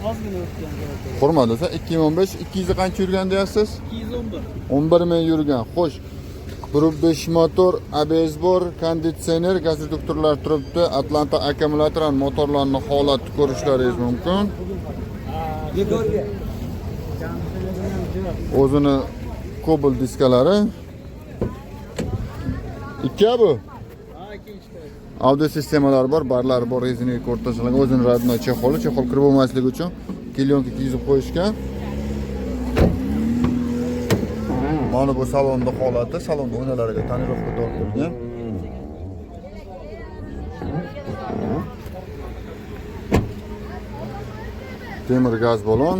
Ozgina o'tgan. Hurmatli do'stlar, 2015 200 qancha yurgan deyapsiz? 211. 11 ming yurgan. Xo'sh. 1.5 motor, ABS bor, konditsioner, gaz reduktorlar turibdi, Atlanta akkumulyator ham motorlarning holatini ko'rishlaringiz mumkin. O'zini Cobalt diskalari. Ikki bu. Ha, ikkinchi. Audio sistemalari bor, barlari bor, rezina ko'rtashilangan, o'zini родной chexoli, chexol kirib bo'lmasligi uchun kelyonka kiygizib qo'yishgan. Mana bu salonda holati, salonda oynalariga tonirovka tortilgan. Temir gaz balon.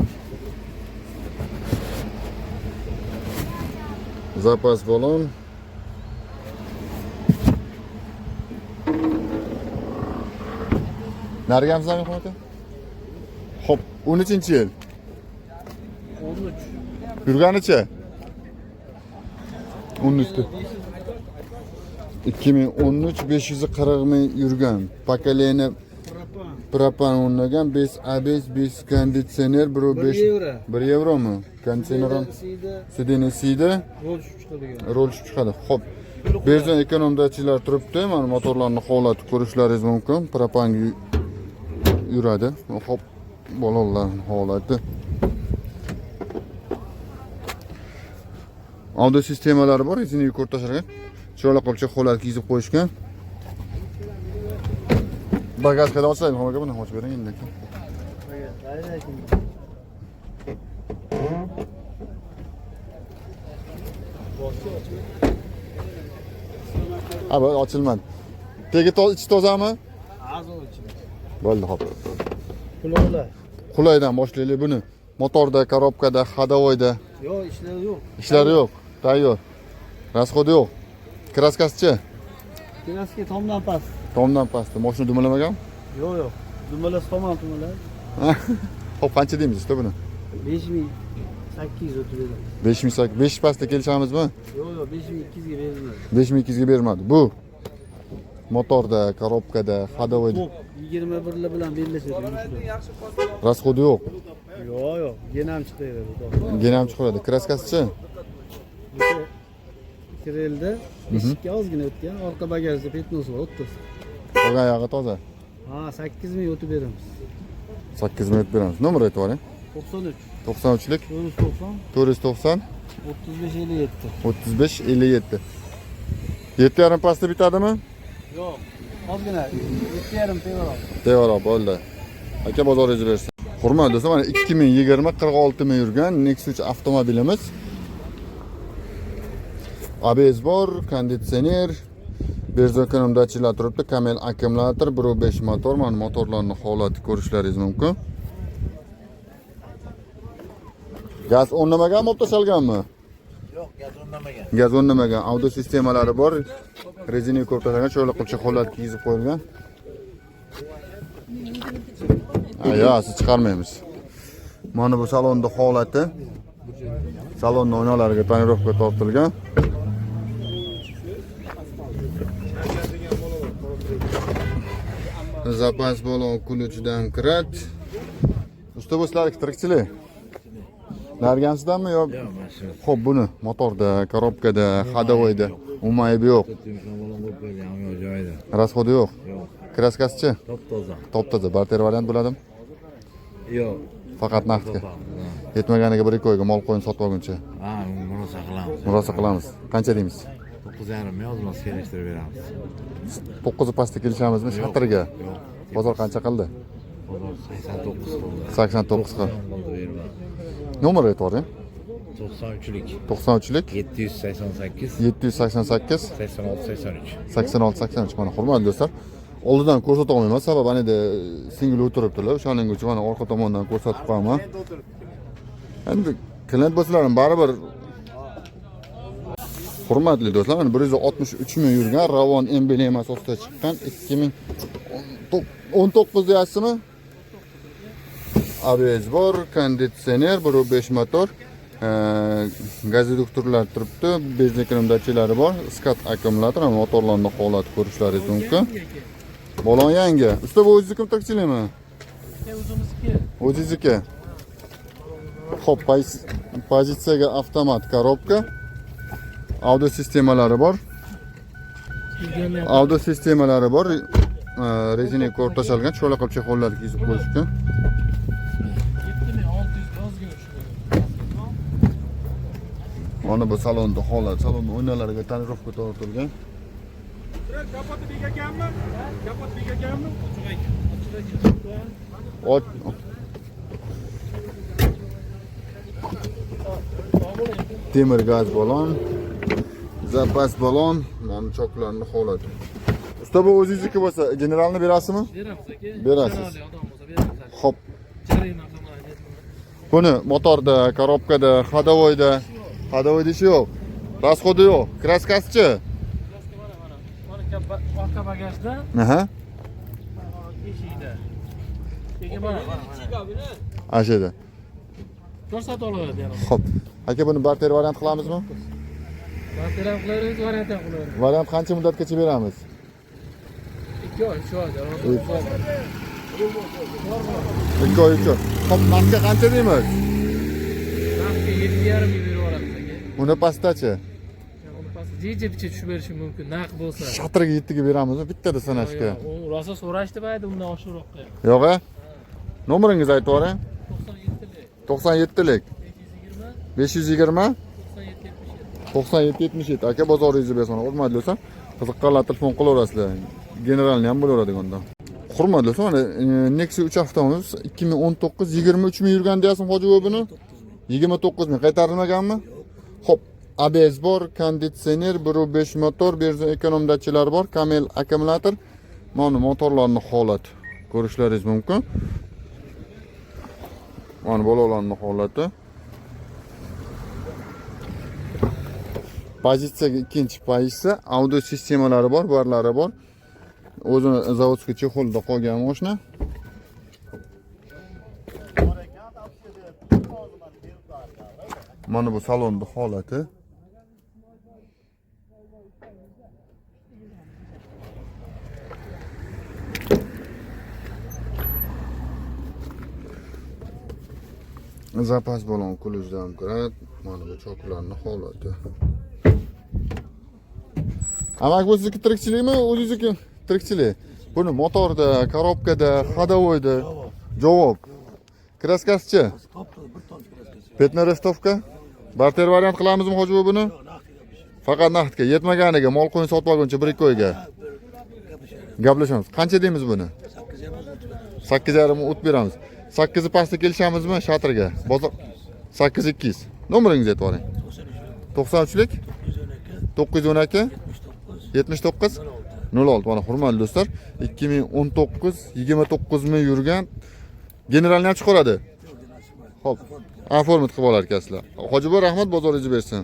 Zapas balon. Narigamizmi aka? Xo'p, 13-yil. 13. Yurganicha? 13. 2013 540 ming yurgan. Pokoleniya Propan. propan o'rnagan, 5 ABS, 5 konditsioner, 1.5 1 yevro. 1 yevromi? Konditsioner ham Siyda sidini siydi, rol tushib chiqadigan. rol tushib chiqadi. Xo'p. Benzin ekonomdachilar turibdi. Mana motorlarning holati ko'rishlaringiz mumkin. Propan yuradi. Xo'p, balonlarning holati. Audio sistemalari bor, rezina ko'rib tashlagan. Chiroyli qilib holat kiygizib qo'yishgan. Bagaj qayerda ochiladi? Aka, buni ochib bering endi. Ha, bu ochilmadi. Tegi ichi tozami? Az ichida. Bo'ldi, xo'p. Quloqlar. Qulaydan boshlaylik buni. Motorda, korobkada, ходовойda Yo'q, ishlari yo'q. ishlari yo'q, tayyor. Расходi yo'q. Kraskasichi? Kraska tomdan past. Tomdan pastda. Mashina dumalamagan? Yo'q, yo'q. Dumalasi tomon dumalar. Xo'p, qancha deymiz usta buni? 5800 o'tib beradi. 5000 5 pastda kelishamizmi? Yo'q, yo'q, 5200 ga beriladi. 5200 ga bermadi. Bu motorda, korobkada, ходовойda To'p 21 bilan bellashadi yurishda. расходi yo'q. Yo'q, yo'q, gena ham chiqaveradi. Gena ham chiqaradi. Kraskasichi? Kirelda eshikka ozgina o'tgan, orqa bagajda petnosi bor, 30. Qolgan yog'i toza. Ha, 8000 o'tib beramiz. 8000 o'tib beramiz. Nomer aytib yuboring. 93 93lik 490 490 35 57. 35 57. 7,5 pastda bitadimi? Yo'q, ozgina 7,5 tevaroq. Tevaroq bo'ldi. Aka bozoringizni bersin. Hurmatli do'stlar, mana 2020 46 ming yurgan Nexus 3 avtomobilimiz. ABS bor, konditsioner, benzokonom datchiklar turibdi, Camel akkumulyator, 1.5 motor, mana motorlarning holati ko'rishlaringiz mumkin. Gaz o'rnamaganmi, olib tashalganmi? Yo'q, gaz o'rnamagan. Gaz o'rnamagan, audio sistemalari bor. Rezina ko'p tashlagan, chiroyli qilib holat kiygizib qo'yilgan. Yo'q, siz chiqarmaymiz. Mana bu salonda holati. Salonning oynalariga tonirovka tortilgan. Zapas balon kuluchidan kiradi. Usta bu sizlarniki tirikchilik. Nargansizdanmi yo? Yo'q, mana shu. Xo'p, buni motorda, korobkada, ходовойda umuman aybi yo'q. Telefon balon qo'yib qo'ygan, yo'q joyida. Расходi yo'q. Yo'q, Kraskasichi? top-toza. Top-toza, barter variant bo'ladimi? Yo'q. Faqat naqdga. Topamiz. Yetmaganiga 1-2 oyga mol qo'yini sotib olguncha Ha, murosa qilamiz. murosa qilamiz. Qancha deymiz? 9,5 ming ozmas kelishtirib beramiz. 9 pastda kelishamizmi shatirga? Yo'q. Bozor qancha qildi? Bozor 89 qildi. 89 qildi. Qildi bermadi. Nomer aytib yuboring. 93lik 93lik 788 788 86 83. 86 83. Mana hurmatli do'stlar, oldidan ko'rsata olmayman, sababi ana yerda singil o'tiribdilar. O'shaning uchun mana orqa tomondan ko'rsatib qo'yaman. Endi klient bo'lsalar ham baribir. Hurmatli do'stlar, mana 163 ming yurgan Ravon emblemasi ostida chiqqan 2019 deyapsizmi? ABS bor, konditsioner, 1.5 motor, gaz reduktorlar turibdi, benzin datchiklari bor, skat akkumulyator, motorlarning holati ko'rishlaringiz mumkin. Balon yangi. Usta, bu o'zingizniki tirikchilikmi? O'zimizniki. O'zingizniki. Xo'p, pozitsiyaga avtomat korobka. Audio sistemalari bor. Audio sistemalari bor. Rezina ko'rib tashalgan, chiroyli qilib chexollar kiyizib qo'yishgan. 7600 ozgina tushdi. Mana bu salonda holat, salon oynalariga tonirovka tortilgan. Kapoti bek ekanmi? Kapot bek ekanmi? Temir gaz balon, zapas balon, mana choklarning holati. Usta, bu o'zingizniki bo'lsa, generalni berasizmi? Beramiz aka. Berasiz. Chiroyli odam bo'lsa beramiz. Xo'p, Jarima qilmaydi. buni motorda, korobkada, ходовойda, ходовойda ishi yo'q. Расходы yo'q. Kraskasichi? Kraska mana mana. Mana orqa bagajda, Aha. eshikda. Keyin mana mana. Mana. Ana shu yerda. Ko'rsatib oladi yana. Xo'p. Aka, buni barter variant qilamizmi? Barter ham qilaveramiz, variant ham qilaveramiz. Variant qancha muddatgacha beramiz? 2 oy, 3 oy. 2 oy, 3 oy. Xo'p, narxga qancha deymiz? Narxga 7,5 ming berib yuboramiz aka. Uni pastachi? Uni past jicha picha tushib berishi mumkin, naq bo'lsa. Shatirga 7 ga beramizmi? Bittada sanashga. Yo'q, u rosa so'rashdi baydi undan oshiqroqqa. Yo'q a? Nomeringizni aytib yuboring. 97lik 97lik 520 520 97 77. 97 77. Aka, bozoringizni bersin. Hurmatli do'stlar, qiziqqanlar telefon qilaverasizlar. Generalni ham bo'laveradi unda. Hurmatli do'stlar, mana Nexia 3 avtomobil 2019 23 ming yurgan deyapsizmi hoji buva buni? 29 ming qaytarilmaganmi? Xo'p, ABS bor, konditsioner, 1.5 motor, benzin ekonom datchilar bor, Camel akkumulyator. Mana motorlarning holati ko'rishlaringiz mumkin. Mana bolalarning holati. Pozitsiyaga ikkinchi pozitsiya, audio sistemalari bor, barlari bor. O'zini zavodskiy chexolda qolgan mashina. Mana bu salonning holati. Zapas balon kulujdan kiradi. Mana bu choklarning holati. Amak, bu sizniki tirikchilikmi? O'zingizniki tirikchilik. Buni motorda, korobkada, ходовойda javob. Kraskasichi? Petna rastovka? Barter variant qilamizmi hoji buva buni? Faqat naqdga, yetmaganiga mol qo'yini sotib olguncha 1-2 oyga. Gaplashamiz. Qancha deymiz buni? 8,5 o't beramiz. 8 pastda kelishamizmi shatirga? Bozor 8200. Nomeringizni aytib yuboring. 93lik 912 79 06. Mana hurmatli do'stlar, 2019 29 ming yurgan generalni ham chiqaradi. Xo'p, оформить qilib olar ekansizlar. Hoji buva, rahmat, bozoringizni bersin.